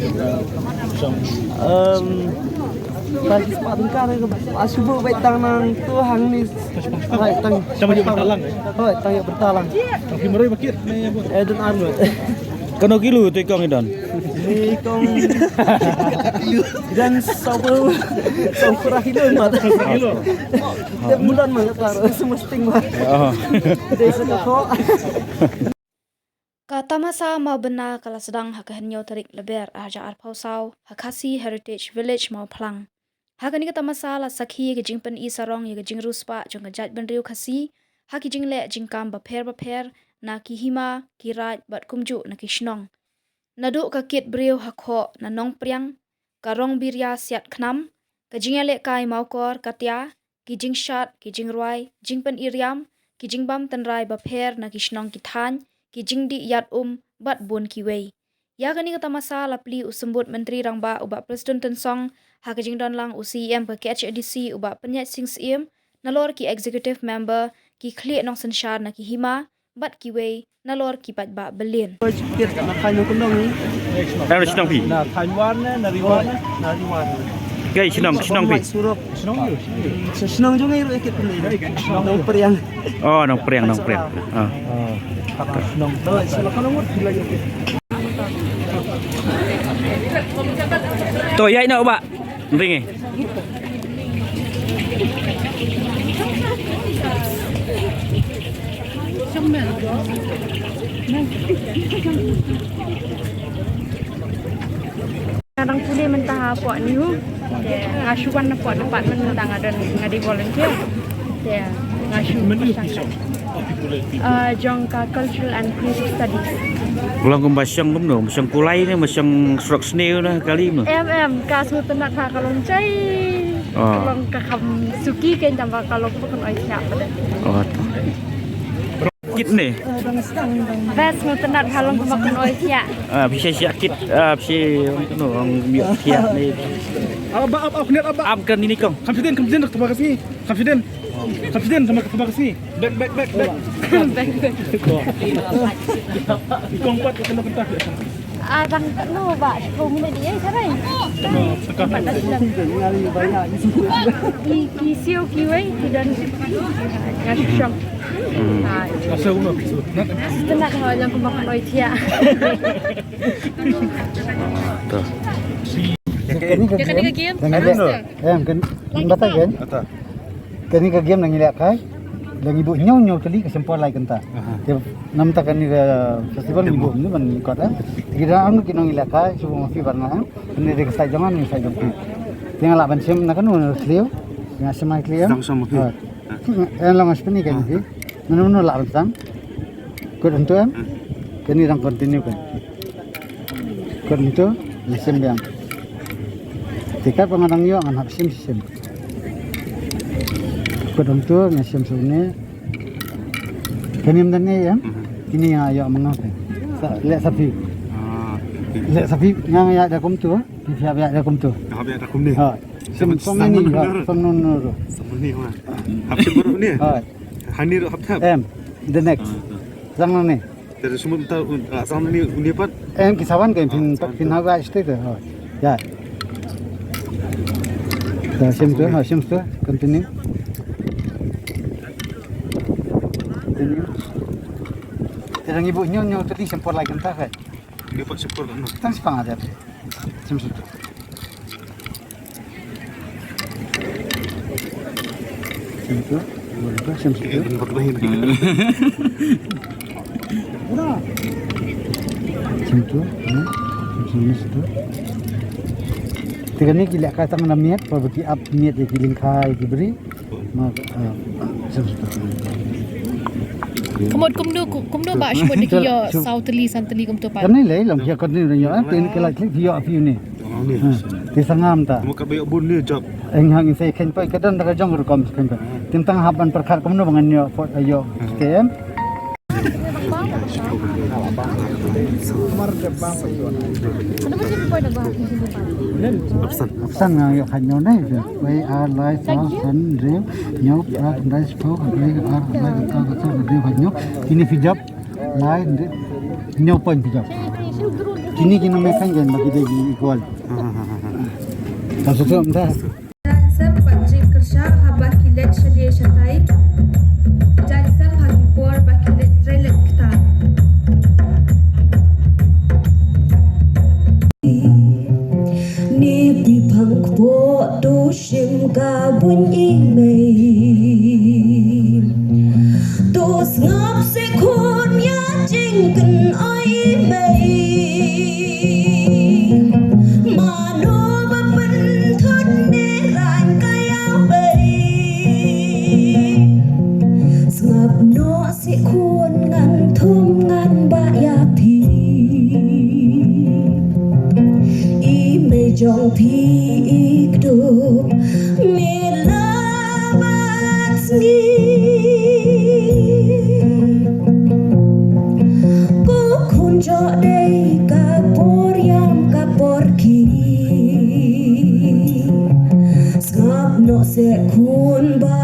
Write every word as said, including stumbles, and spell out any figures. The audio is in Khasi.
Em, tang ki spah tyngka re, a shu buh beit tang nangtu hangne. Hoi, tang. Tang ïa bynta lang, eh? Hoi, tang ïa bynta lang. Tang phi marwei ba kit ne ïa buh? Eh, don ar ngut. Katno kilo te kong i don? Ni kong i don saw phew, saw phew kilo mat. Saw phew kilo. Te mulan ma ka tar, semua sting ma. Oh. Te sa ka kho. Ka tamasa Mawbynna ka la sdang ha ka hynñiew tarik Lber arhajar arphew saw ha Khasi Heritage Village Mawphlang. Ha kane ka tamasa la sakhi ïa ka jingpyni sarong ïa ka jingriewspah jong ka jaitbynriew Khasi ha ki jingleh jingkam bapher bapher na ki hima, ki raid bad kumjuh na ki shnong. Naduh ka kit briew ha khoh na Nongpriang, ka rong biria siat khnam, ka jingïalehkai mawkor katia, ki jingshad, ki jingrwai, jingpyni riam, ki jingbam tynrai bapher na ki shnong ki thaiñ, ki jingdih ïat um bad bun kiwei. Ïa kane ka tamasa la plie u Symbud Myntri Rangbah u Bah Prestone Tynsong ha ka jingdon lang u C E M ka K H A D C u Bah Pynïaid Sing Syiem, nalor ki executive member, ki khlieh nongsynshar na ki hima bad kiwei nalor ki paidbah byllien. Kit na thaiñ Nongkyndong ni. Na shnong phi? Na thaiñ War ne, na Ri War ne, na Ri War ne. Kai shnong, shnong phi? Surup. Shnong jong ngi ruh kit ni. Nongpriang. Oh, Nongpriang, Nongpriang. Ah. Shnong. To ïa ino ba. Ringi. Nga dang pule mynta hapoh NEHU. Te nga shu wan napoh department mynta nga don, nga dei volunteer. Te nga shu pyrshang. Ah, jong ka Cultural and Creative Studies. Long kumba shong kumno, shong kulai ne, shong surok sniew ne, kali kumno? Em, em, ka sngewtynnat ha ka long jai. Oh. Ka long ka kham suki kein tang ba ka long ba kan oi thiah pat. Oh. Kit ne? Best sngewtynnat ha long ba kan oi thiah. Ah, phi sa shiah kit, ah, phi sa long kumno, long miet thiah ne. Ap, ap, ap, ap, ap. Ap kan ini kong. Confident, confident, confident. Confident. Confident, tang ba ka sngi. Back, back, back, back. Back, back. Kong pat ka kena pentas. Ah, tang no ba, sepuluh minit dia, sarai. Empat belas jam. Ki, ki siu kiwei, ki don. Nga shu shong. Ah. Rasa kumno? Sngewtynnat ha long kumba kan oi thiah. Ka kane ka game. Em, kan, kan batai kan? Kane ka game ngi lehkai, da ngi buh hynñiew hynñiew tylli ka shim por lai kynta. Te namar kane ka festival ngi buh hynñiew ban record, eh. Te ki da ang ki nongïalehkai, shu buh ma phi bar nga, eh. Kane dei ka side jong nga, kane side jong phi. Te nga lah ban shim na kano, thliew. Nga shim ai thliew. Sdang shim ma phi. Ha. Nga long shim ni kane phi. Mano mano lah ban sdang. Kut hangto em. Kane dang continue kan. Kut hangto, nga shim biang. Te katba nga dang ïoh ngan hap shim shim. Kut hangto nga shim sha une. Kane ym don ei em. Kine nga ïoh ma nga te. Sa, leh sa phi. Leh sa phi nga ïa da kumto. Phi ïa da kumto. Hap ïa da kumne. Ha. Shim song ni, ha, song nun nun. Song ni wa. Hap shim baroh ni. Ha. Hani ruh hap thap. Em, the next. Song ni. Te sumut ta, ah, song ni, uni pat. Em, ki sawan kan phin, phin hap ïa state, ha. Ïa. Ta shim tu, ha, shim tu, continue. Continue. Te ngi buh hynñiew hynñiew tylli shim por lai kynta kan. Uni pat shim por kan. Tang shipang hajar. Shim shuh. Shim shuh. Shim shuh. Shim shuh. Shim shuh. Te kane ki lehkai tang na miet, ba ki ap miet ïa ki lyngkha ki bri. Kumno, kumno, kumno ba shimut da ki ïoh saw tylli, san tylli kumto pat. Kane lei long ïa kane ïoh, te kane ki la klik ïoh phi ne. Te sangam ta. Mo ka ba ïoh bun ne job. Eng hang in sei khein poi ka don da ka jong rukom khein poi. Te tang hap ban pyrkhat kumno ba ngan ïoh, ïoh. Te em. Option. Option nga ïoh khat ñiew ne. Wei ar lai saw san hynriew ñiew phra khyndai shiphew khyndai ar khyndai kynta kynta hynriew khat ñiew. Kine phi jop lai hynriew ñiew point phi jop. Kini kini me kan kan bagi dei ki equal. Ka susu mta. Jansem bad jingkyrsha haba ki leit shadie shatai. Jansem ha ki por ba ki leit trei leit kta. Ni bi phang kpoh tu shim ka bun i mei. Tu sngap se khun ïa jingkynoi mei. Mano ba pynthut ne rang ka ïa bei. Sngap noh se khun ngan thum ngan ba ïa phi. I mei jong phi i kdup. Me la bat sngi. Ko khun jong dei ka por ïam ka por ki. Sngap noh se khun ba